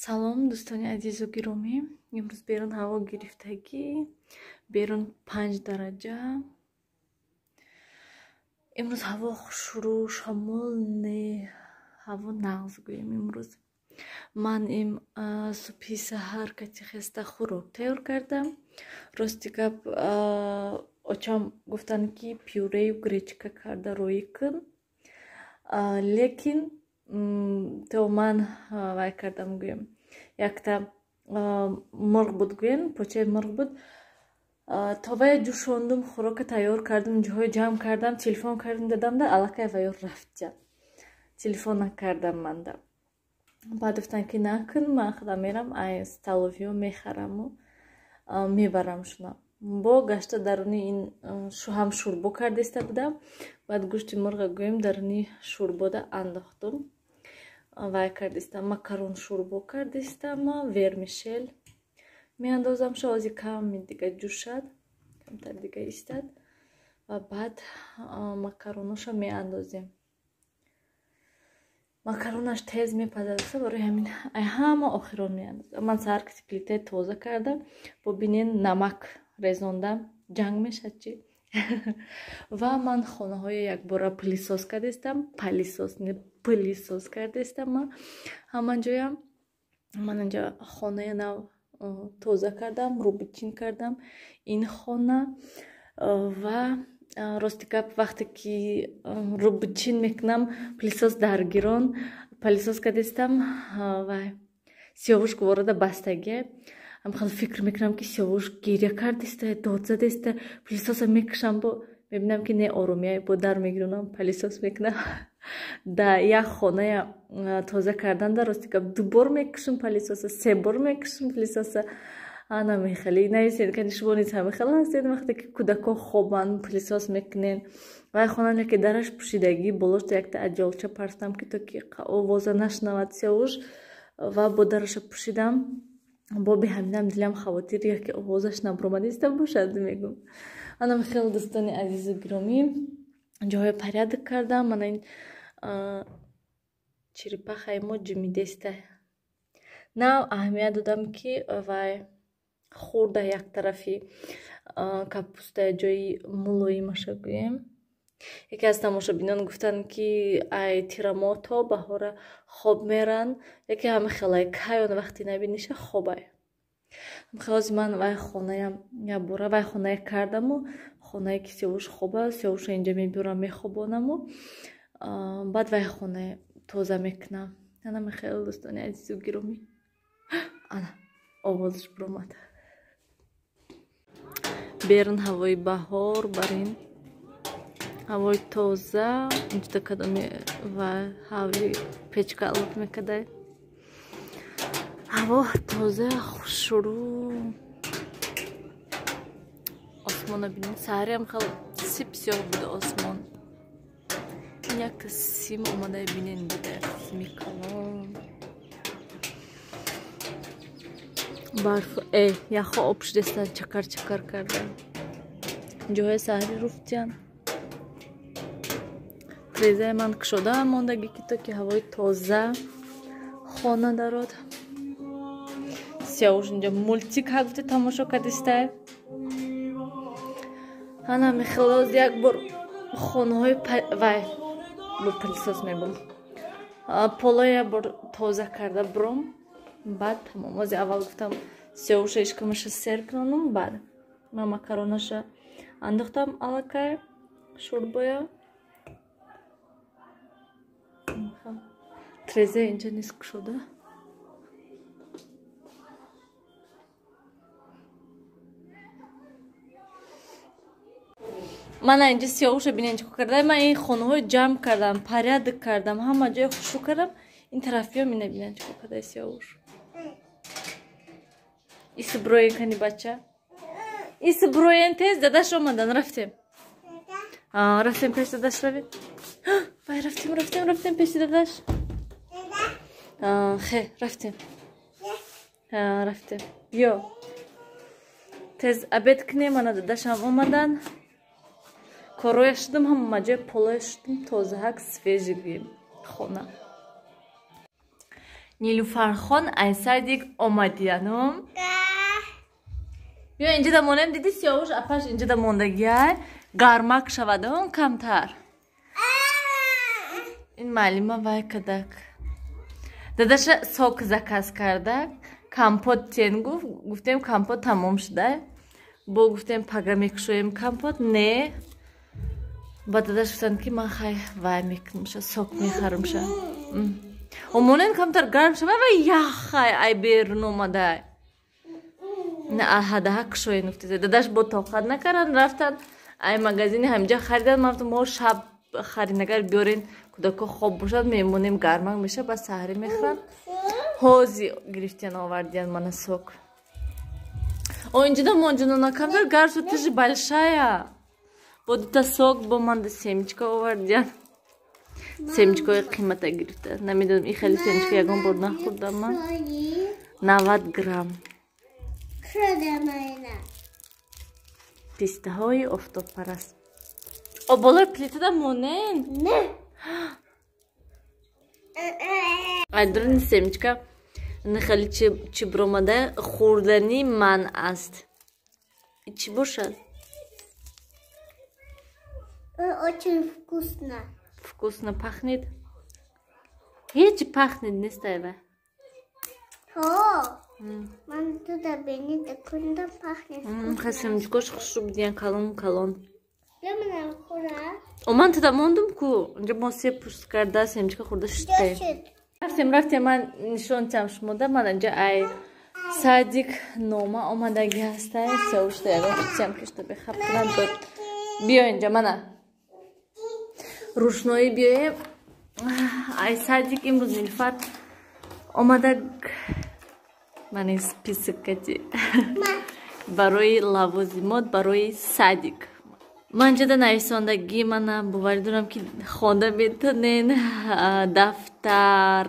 Салом, дӯстони азизу гиромӣ. Имрӯз берун ҳаво гирифтагӣ, берун 5 дараҷа. Имрӯз ҳаво хушрӯ, шамол не, ҳаво нағз гӯем имрӯз. Ман им субҳи саҳар кати хеста хӯрок тайёр кардам. Рости гап, очам гуфтанд, ки пюрею гречка карда роӣ кун. Лекин то ман вай кардам гӯем. Якта мурғ буд гӯем, почаи мурғ буд. То вая ҷӯшондум, хӯрока тайёр кардам, ҷоҳои ҷамъ кардам, телефон кардам, дадамда аллакай ваё рафтя. Телефон накардам манда. Баъд гуфтанд, ки накун, ман худам мерам, ай столовиё мехараму мебарам шуна. Бо гашта даруни ин ҳам шӯрбо кардаиста будам. Баъд гӯшти мурға гӯем даруни шӯрбода андохтум. Вай кардистам, макарон шӯрбо кардистам, вермишел меандозам, шози ками дига ҷӯшад, камтар дига истад ва баъд макароноша меандозем. Макаронаш тез мепазад, барои ҳамин ай ҳама охирон меандозам. Ман саҳар киси плитаи тоза кардам, бо бинен намак резондам, ҷанг мешад чи. Ва ман хонаҳои якбора пылесос кардистам, пылесос не, пылесос кардистам ман ҳама ҷоям. Ман инҷа хонаи нав тоза кардам, рӯбичин кардам ин хона. Ва рости гап, вақте ки рӯбичин мекунам, пылесос даргирон пылесос кардистам, ва Сиёвуш гуворода бастагия. Ҳам фикр мекунам, ки Сиёвуш гиря кардиста, дод задиста, пылесоса мекушам, бо мебинам, ки не, оромия, бо дар мегиронам, пылесос мекунам. Да як хоная тоза кардан да рости гап ду бор мекушам пылесоса, се бор мекушам пылесоса. Ана мехали нависед, кани шумо низ ҳамихел ҳастед, вақте ки кӯдакҳо хобанд пылесос мекунед. Вай хона ки дараш пӯшидагӣ, болошта якта аҷолча партам, ки то ки овоза нашнавад Сиёвуш, ва бо дараша пӯшидам. Боби ҳаминам дилам хавотир, яке овозаш набуромадиста бошад, мегум. Анам хеле, дӯстони азизу гиромӣ, ҷоҳои порядок кардам. Мана ин черепахаи мо ҷимидеста. Нав аҳамият додам, ки вай хурда як тарафи капуста ҷои мулоимаша гӯем. Яке аз тамошобинон гуфтанд, ки ай тирамо то баҳора хоб меранд, яке ҳама хелай кай он вақти набиниша хобай. Хелози ман вай хонаям якбора вай хонае кардаму, хонае ки Сиёвуш хоба, Сиёвуша инҷа мебиёрам, мехобонаму, баъд вай хонае тоза мекунам. Ана мехел, дӯстони азизу гиромӣ, ана овозаш буромад. Берун ҳавои баҳор, бар ин ҳавои тоза, инҷода кадоми ва ҳавли печка алоф мекардай. Ҳаво тоза, хушрӯ. Осмона бинед, саҳариам хел сип сиёҳ буда осмон. Ин якта сим омада, бинед, буда сими калон. Барф яхо об шудестан, чакар чакар карда. Ҷоҳои саҳари руфтиян. Трезаи ман кушода мондагӣ, ки то ки ҳавои тоза хона дарод. Сиёвуш инҷа мультик ҳа гуфта тамошо кардистай. Ана мехелоз як бор хонаҳои вай бо пылесос мебум. Полоя як бор тоза карда буром, баъд тамом. Ози аввал гуфтам Сиёвуша ишкамаша сер кунонум, баъд ман макаронаша андохтам аллакай шӯрбоя. Трезе инҷа низ кушода. Мана инҷа Сиёвуша бинен чӣ кор карда. Ман ин хонаҳои ҷамъ кардам, порядок кардам, ҳама ҷои хушрӯ кардам. Ин тараф биём, ина бинен чӣ кор карда Сиёвуш. Иси броен кани бача. Иси броен тез, дадаш омадан, рафтем. Рафтем пеш дадаш равем. Вай, рафтем, рафтем, рафтем пеши дадаш. Хе, рафтем. Рафтем. Биё. Тез обед кунем, ана дадашам омадан. Короя шудам, ҳама ҷои полоя шудам, тозаҳак свежий гӯем хона. Нилуфархон ай садик омадияну. Биё инҷа да монем, диди Сиёвуш апаш инҷа да мондагиай, гармак шавад он камтар. Ин маълима вай кадак. Дадаша сок заказ карда, компот тен гуфт, гуфтем компот тамом шуда. Бо гуфтем пага мекушоем компот, не. Ба дадаш гуфтанд, ки ман хай вай мекунамша, сок мехарумша. Омонен камтар гарм шава ва яхай ай берун омадай. На ҳадаҳа кушоен гуфтезе. Дадаш бо тоқат накардан, рафтан ай магазини ҳаминҷа харидан. Ман гуфтам, мо шаб харидагар биёрен, кӯдако хоб бошад, мемонем, гармак меша, ба саҳарӣ мехӯранд. Ҳози гирифтиян, овардиян мана сок. О, инҷода монҷонона камтар гарм шуд, ты же большая. Бо дута сок, бо манда семечка овардиян. Семечкаҳои қимата гирифта. Намедонам, и хеле семечка ягон бор нахӯрдам ман. 90 грамм. Пистаҳои офтобпараст. О, болои плитада монен? Не. Айдурни семечка хеле чӣ биромада, хӯрдани манъ аст. Чӣ бошад? Очень вкусно. Вкусно пахнет? Ҳеҷ пахнет нестайва. Ман туда бинед, кунда пахнет. Семечкош хушрӯ бидиян, калон калон. Хӯра. О, ман туда мондум ку. Инҷа мо се пушт карда семечка хӯрда шудаем. Рафтем, рафтем, ман нишон тиҳам шумода. Ман инҷа ай садик нома омадаги ҳастай. Сиёвушта ягон чизиам кишта бехаб кунам дод. Биё инҷа мана. Рӯшноӣ биёем. Ай садик имрӯз Нилуфар омада, ман список кати барои лавозимот барои садик. Ман ҷода нависондагӣ, мана боварӣ дорам, ки хонда метонен: дафтар,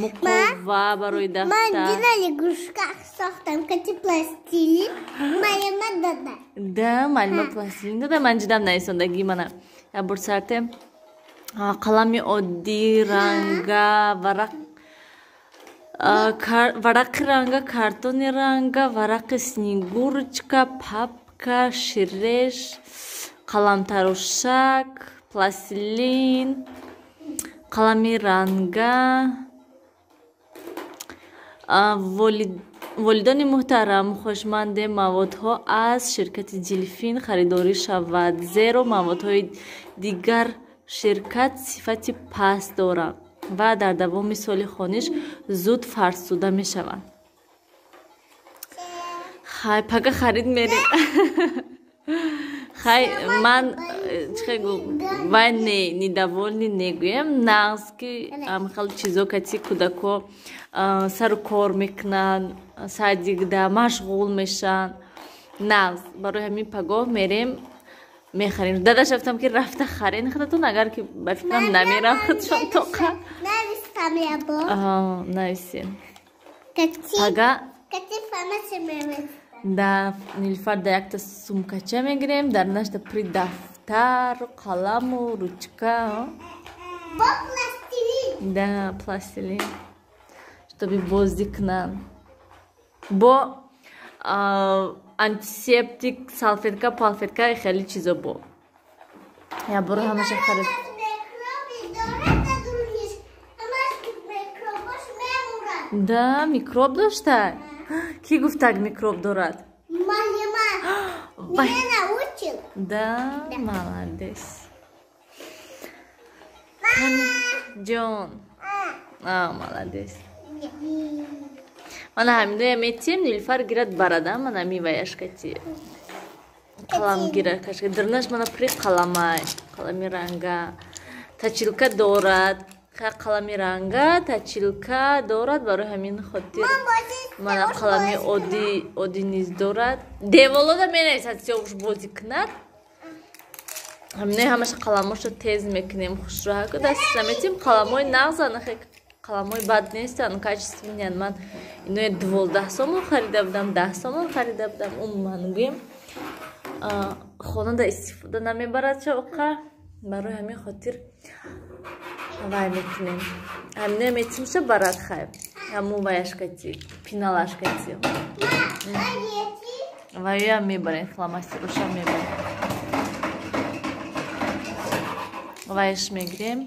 муқова барои Ман дафтар. Дина игрушка сохтам, кати пластилин. Малима дада. Да, маълима пластилин дада. Ман ҷидам нависондагӣ, мана як бор сарте: қалами оддӣ, ранга, варақ, варақи ранга, картони ранга, варақи снегурочка, папка, ширеш, қаламтарошак, пластилин, қалами ранга. Волидони муҳтарам, хоҳишмандем маводҳо аз ширкати Дилфин харидорӣ шавад, зеро маводҳои дигар ширкат сифати паст доранд ва дар давоми соли хониш зуд фарсуда мешаванд. Хай, пага харид мерем. Хай, ман чихе вай не недовольный негӯям, нағз ки хеле чизо кати кӯдако сару кор мекунанд, садикда машғул мешаванд, нағз. Барои ҳамин пагоҳ мерем, мехарем. Дадаш рафтам, ки рафта харен худатон, агар ки ба фикрам намерам худшон тоқа. Навистам я бо. Нависем. Кати. Пага. Кати фамаси мемес. Да, Нилуфар да якта сумкача мегирем, дар нашта при дафтар, қаламу ручка. Бо пластилин. Да, пластилин, чтобы бозӣ кунанд, бо антисептик, салфетка, палфетка, хеле чизо бо як боро ҳамаша харид. Микроби дорад даруниш. Ҳамаш микробош мемурад. Да, микроб дошта? Кӣ гуфтак микроб дорад? Малима. Вай. Меня научил. Да, молодец. Ҷон. А, молодец. Мана ҳаминоя метием, Нилуфар гирад барада, мана миваяшкати. Қалам гирад, кашка. Дирнаш мана при қаламай, қалами ранга. Точилка дорад. Қалами ранга, точилка дорад, барои ҳамин хотир. Мана қалами оддӣ, оддӣ низ дорад. Деволода менависад, Сиёвуш бозӣ кунад. Ҳаминои ҳамаша қаламошо тез мекунем, хушрӯ даст наметим. Қаламҳои нағзан, қаламҳои бад нестанд, качественный ян. Ман инои 12 сомон харида будам, 10 сомон харида будам. Умуман гӯем, хонада истифода намебарад шавқа, барои ҳамин хотир вай мекунем, ҳаминоя метимша барад. Хайр. Ҳамун ваяшкати, пиналашкати. Вая мебарем, фломастероша мебарем. Ваяш мегирем.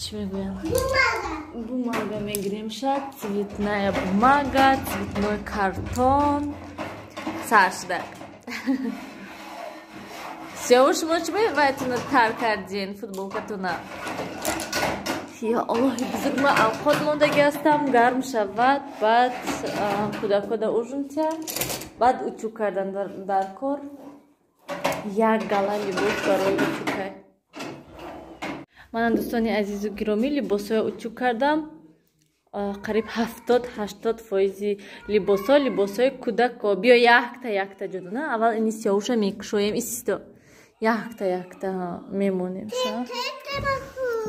Чӣ мегӯям? Бумага мегирем ша, цветная бумага, цветной картон. Сар шуда. Сёву шумо чӣ вайтуна тар кардин футболкатуна? Я Аллоҳи бузург, ман авқот мондаги ҳастам, гарм шавад, баъд кӯдакода ужин тя, баъд утюг кардан дар кор. Як гала либос барои утюгкай. Манам дӯстони азизу гиромӣ либосҳоя утюг кардам. Қариб 70-80 фоизи либосҳо либосҳои кӯдако. Биё якта якта ҷудо, на? Аввал ини сиёҳуша мекушоем, исто. Якта якта мемонем ша.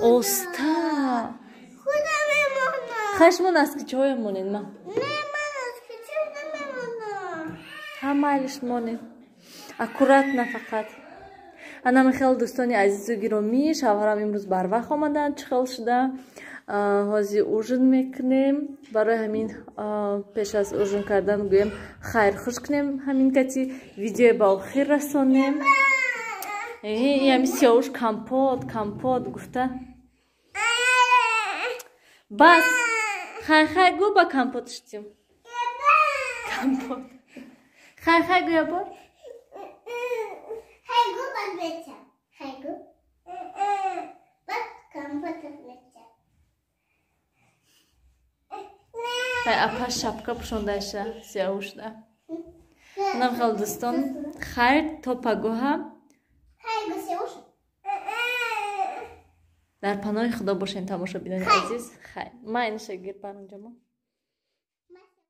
Оста. Хай шумо наскичаҳоя монед ма. Ҳа майлиш монед. Аккуратно фақат. Ана хел дӯстони азизу гиромӣ, шавҳарам имрӯз барвақт омаданд, чӣ хел шуда. Ҳозир ужин мекунем. Барои ҳамин пеш аз ужин кардан гӯем хайр хуш кунем, ҳамин кати видеое ба охир расонем. Ами сиёвуш компот, компот гуфта. Бас, хай хай гӯ ба компот шитим. Компот. Хай хай гӯя бор. Хайгу бабеча. Хайгу. Бат компот беча. Хай апа шапка пӯшондаша сиёвушда. Нам хел дӯстон, хайр то пагоҳа. Хайгу сиёвуш. Дар паноҳи Худо бошен тамошобинони азиз. Хайр. Ман иниша гир паронҷамо.